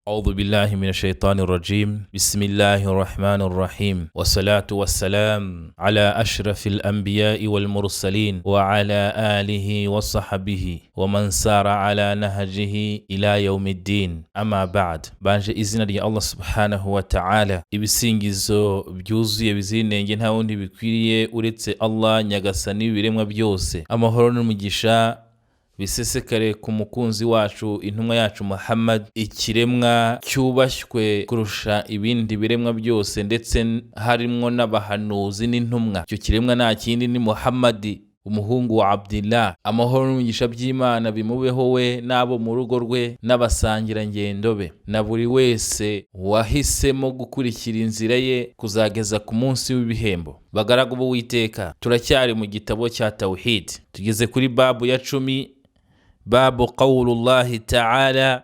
أعوذ بالله من الشيطان الرجيم. بسم الله الرحمن الرحيم، والصلاة والسلام على أشرف الأنبياء والمرسلين وعلى آله وصحبه ومن سار على نهجه إلى يوم الدين. أما بعد، banje izina rya Allah subhanahu wa ta'ala, ibisingizo byuzuye bizinenge, nta wundi bikwiriye uretse Allah, nyagasani w'ibiremwa byose. Amahoro n'umugisha bisesekare ku mukunzi wacu, intumwa yacu Muhammad, ikiremwa cyubashywe kurusha ibindi biremwa byose, ndetse harimwo n'abahanuzi n'intumwa. Icyo kiremwa nta kindi, ni Muhammadi, umuhungu wa Abdillah. Amahoro n'umugisha by'Imana bimubeho, we n'abo mu rugo rwe n'abasangirangendo be na buri wese wahisemo gukurikira inzira ye kuzageza ku munsi w'ibihembo. Bagaragu b'Uwiteka, turacyari mu gitabo cya Tawhid, tugeze kuri babu ya 10, babu qawlullahi ta'ala,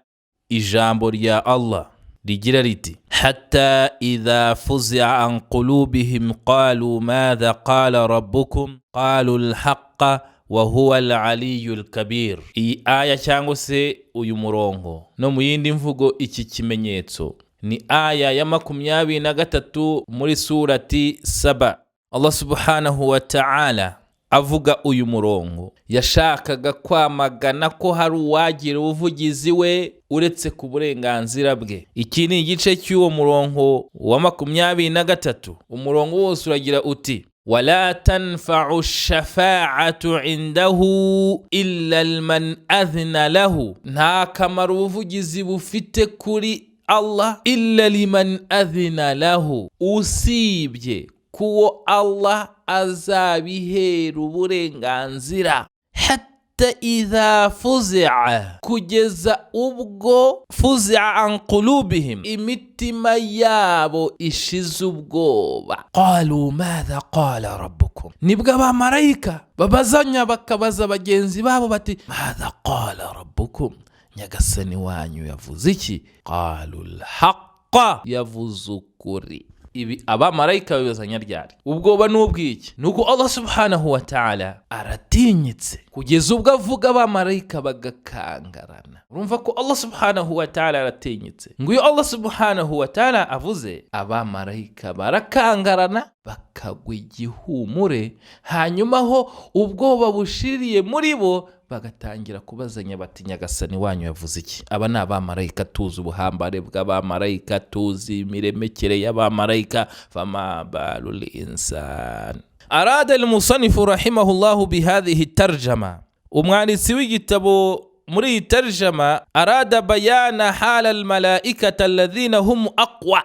ijambo rya Allah rigira riti: hatta idha fuzia an qulubihim qalu madha qala rabbukum qalu alhaqa wa huwa alaliyu alkabir. Iyi aya cyangwa se uyu murongo, no mu yindi mvugo iki kimenyetso, ni aya ya 23 muri surati Saba. Allah subhanahu wa ta'ala avuga uyu murongo, yashakaga kwamagana ko hari uwagira ubuvugizi we uretse ku burenganzira bwe. Iki ni igice cy'uwo murongo wa 23. Umurongo wose uragira uti: wala tanfau shafaatu indahu illa liman adhina lahu. Nta kamaro ubuvugizi bufite kuri Allah, illa liman adhina lahu, usibye kuwo Allah azabihera uburenganzira. Hatta idha fuzia, kugeza ubwo fuzia an qulubihim, imitima yabo ishize ubwoba. Qalu madha qala rabbukum, nibwo abamarayika babazanya, bakabaza bagenzi babo bati: madha qala rabbukum, nyagasani wanyu yavuze iki? Qalu lhaqa, yavuze ukuri. Ibi abamarayika babibazanya ryari? Ubwoba ni ubw'iki? Ni uko Allah subhanahu wa ta'ala aratinyitse kugeza ubwo avuga abamarayika bagakangarana. Urumva ko Allah subhanahu wa ta'ala aratinyitse, ngo iyo Allah subhanahu wa ta'ala avuze, abamarayika barakangarana, bakagwa igihumure, hanyuma aho ubwoba bushiriye muri bo bagatangira kubazanya bati: nyagasani wanyu yavuze iki? Aba ni abamarayika, tuzi ubuhambare bw'abamarayika, tuzi imiremekere y'abamarayika. Fama balul insan. Arada almusanifu rahimahullahu bihadhihi tarjama, umwanditsi w'igitabo muri iyi tarjama, arada bayana hala almalaikata alladhina hum aqwa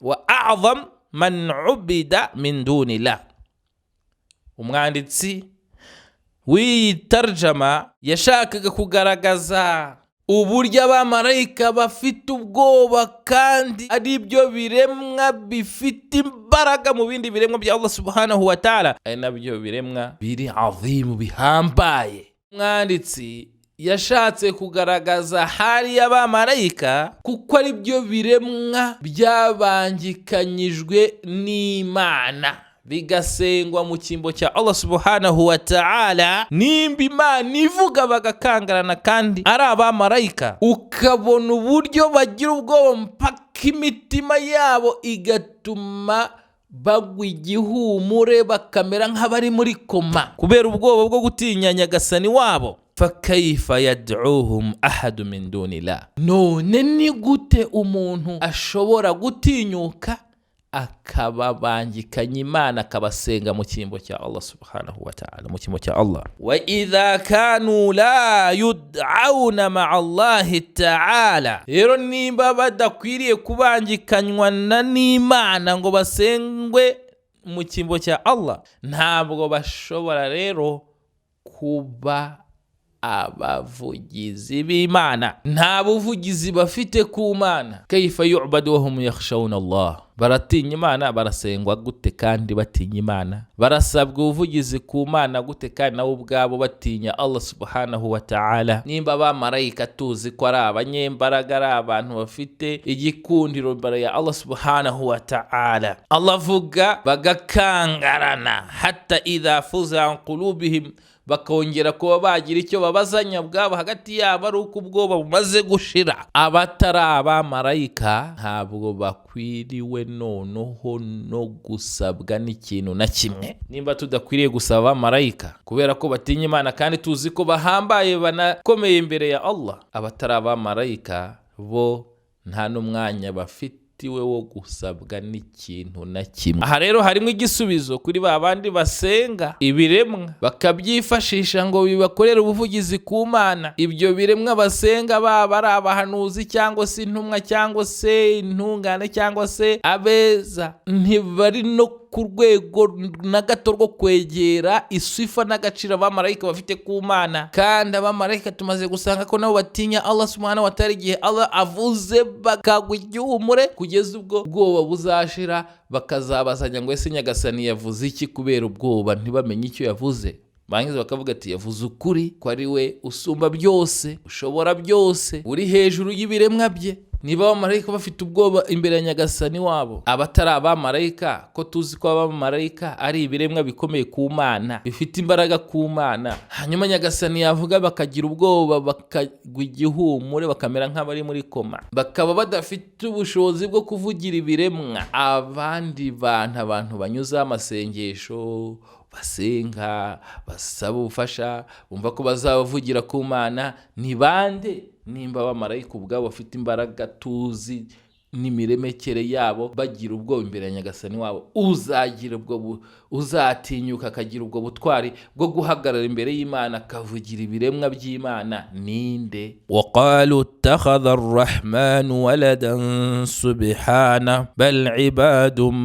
wa a'zam man ubida min dunillah. Umwanditsi w'iyi tarjama yashakaga kugaragaza uburyo abamarayika bafite ubwoba kandi ari byo biremwa bifite imbaraga mu bindi biremwa bya Allah subhanahu wa ta'ala, ari nabyo biremwa biri azimu, bihambaye. Umwanditsi yashatse kugaragaza hali y'abamarayika kuko ari byo biremwa byabangikanyijwe n'Imana, bigasengwa mu cyimbo cya Allah subhanahu wa ta'ala. Nimba Imana ivuga bagakangarana kandi ari abamarayika, ukabona uburyo bagira ubwoba mpaka imitima yabo igatuma bagwa igihumure, bakamera nk'abari muri koma kubera ubwoba bwo gutinya nyagasani wabo. Fakaifa yad'uhum ahadu min dunillah, none ni gute umuntu ashobora gutinyuka akababangikanya Imana, akabasenga mu cyimbo cya Allah subhanahu wa ta'ala, mu cyimbo cya Allah? Wa idha kanu la yud'auna ma'a Allahi ta'ala, rero nimba badakwiriye kubangikanywa na n'Imana ngo basengwe mu cyimbo cya Allah, ntabwo bashobora rero kuba abavugizi b'Imana, nta buvugizi bafite ku Mana. Kaifa yubadu wahum yakhshawna Allah. Baratinya Imana, barasengwa gute kandi batinya Imana? Barasabwa ubuvugizi ku Mana gute kandi nabo ubwabo batinya Allah subhanahu wa ta'ala? Nimba abamarayika tuzi ko ari abanyembaraga, ari abantu bafite igikundiro imbere ya Allah subhanahu wa ta'ala, Allah avuga bagakangarana, hatta idha fuza an qulubihim, bakongera kuba bagira icyo babazanya ubwabo hagati yabo ari uko ubwoba bumaze gushira. Abatari abamarayika ntabwo bakwiriwe noneho no gusabwa n'ikintu na kimwe. Nimba tudakwiriye gusaba abamarayika kubera ko batinya Imana kandi tuzi ko bahambaye, banakomeye imbere ya Allah, abatari abamarayika bo nta n'umwanya bafite iwe wo gusabwa n'ikintu na kimwe. Aha rero harimo igisubizo kuri ba bandi basenga ibiremwa, bakabyifashisha ngo bibakorere ubuvugizi ku Mana. Ibyo biremwa basenga, baba ari abahanuzi cyangwa se intumwa cyangwa se intungane cyangwa se abeza, ntibari no ku rwego na gato rwo kwegera isifa n'agaciro abamarayika bafite ku Mana. Kandi abamarayika tumaze gusanga ko nabo batinya Allah subhanahu wa ta'ala, igihe Allah avuze bakagwa igihumure kugeza ubwo ubwoba buzashira, bakazabazanya ngo: "Ese Nyagasani yavuze iki?" Kubera ubwoba ntibamenye icyo yavuze. Barangiza bakavuga ati: "Yavuze ukuri, ko ari we usumba byose, ushobora byose, uri hejuru y'ibiremwa bye." Niba abamarayika bafite ubwoba imbere ya Nyagasani wabo, abatari abamarayika, ko tuzi ko abamarayika ari ibiremwa bikomeye ku Mana, bifite imbaraga ku Mana, hanyuma Nyagasani yavuga bakagira ubwoba, bakagwa igihumure, bakamera nk'abari muri koma, bakaba badafite ubushobozi bwo kuvugira ibiremwa, abandi bantu, abantu banyuzeho amasengesho, basenga basaba ubufasha, bumva ko bazabavugira ku Mana, ni bande? Nimba abamarayika ubwabo bafite imbaraga tuzi n'imiremekere yabo bagira ubwoba imbere ya Nyagasani wabo, uzagira ubwo uzatinyuka akagira ubwo butwari bwo guhagarara imbere y'Imana akavugira ibiremwa by'Imana ninde? Waqalu ittakhadha arrahmanu waladan subhana bal ibadun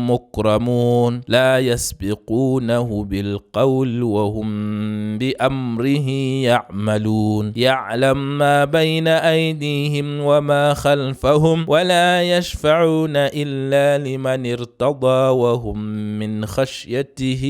mukramun la yasbiqunahu bilqawl wa hum bi amrihi ya'malun ya'lam ma bayna aydihim wa ma khalfahum wa لا يشفعون إلا لمن ارتضى وهم من خشيته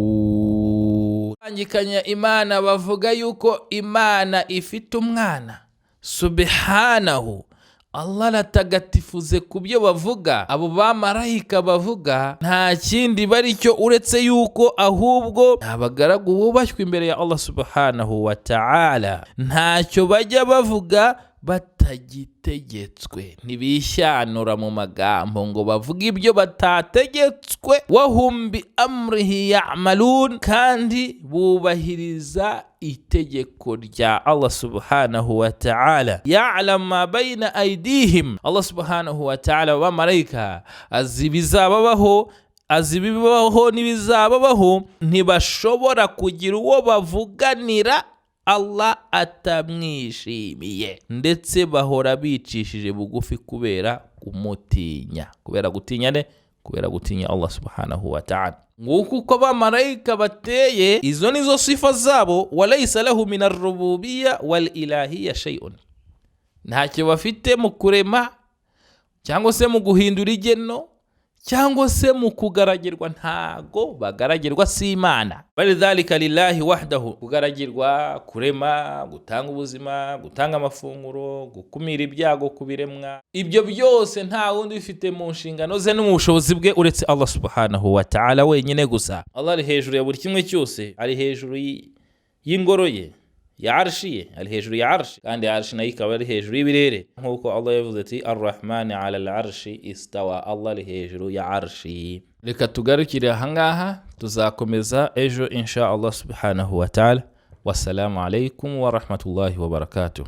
مشفقون. Bangikanya Imana, bavuga yuko Imana ifite umwana. Subhanahu, Allah aratagatifuze ku byo bavuga. Abo bamarayika bavuga nta kindi bari cyo uretse yuko ahubwo ni abagaragu bubashywe imbere ya Allah subhanahu wa ta'ala. Ntacyo bajya bavuga batagitegetswe, ntibishyanura mu magambo ngo bavuge ibyo batategetswe. Wahum bi amrihi ya'malun, kandi bubahiriza itegeko rya Allah subhanahu wa ta'ala. Ya'lam ma bayna aydihim, Allah subhanahu wa ta'ala, abamarayika azi ibizababaho, azi ibibaho n'ibizababaho. Ntibashobora kugira uwo bavuganira Allah atamwishimiye, ndetse bahora bicishije bugufi kubera kumutinya, kubera gutinya ne kubera gutinya Allah subhanahu wa ta'ala. Nguko uko abamarayika bateye, izo nizo sifa zabo. Walaysa lahu min arrububiya wal ilahiya shay'un, ntacyo bafite mu kurema cyangwa se mu guhindura igeno cyangwa se mu kugaragirwa. Ntago bagaragirwa, si Imana. Bal dhalika lillahi wahdahu. Kugaragirwa, kurema, gutanga ubuzima, gutanga amafunguro, gukumira ibyago ku biremwa, ibyo byose nta wundi ubifite mu nshingano ze no mu bushobozi bwe uretse Allah subhanahu wa ta'ala wenyine gusa. Allah ari hejuru ya buri kimwe cyose, ari hejuru y'ingoro ye ya arshi ye, ari hejuru ya arshi, kandi arshi nayo ikaba ari hejuru y'ibirere, nk'uko Allah yavuze ati: "Arrahmani ala al arshi istawa", Allah ari hejuru ya arshi. Reka tugarukire ahangaha, tuzakomeza ejo insha Allah subhanahu wa ta'ala. Wassalamu alaikum wa rahmatullahi wa barakatuh.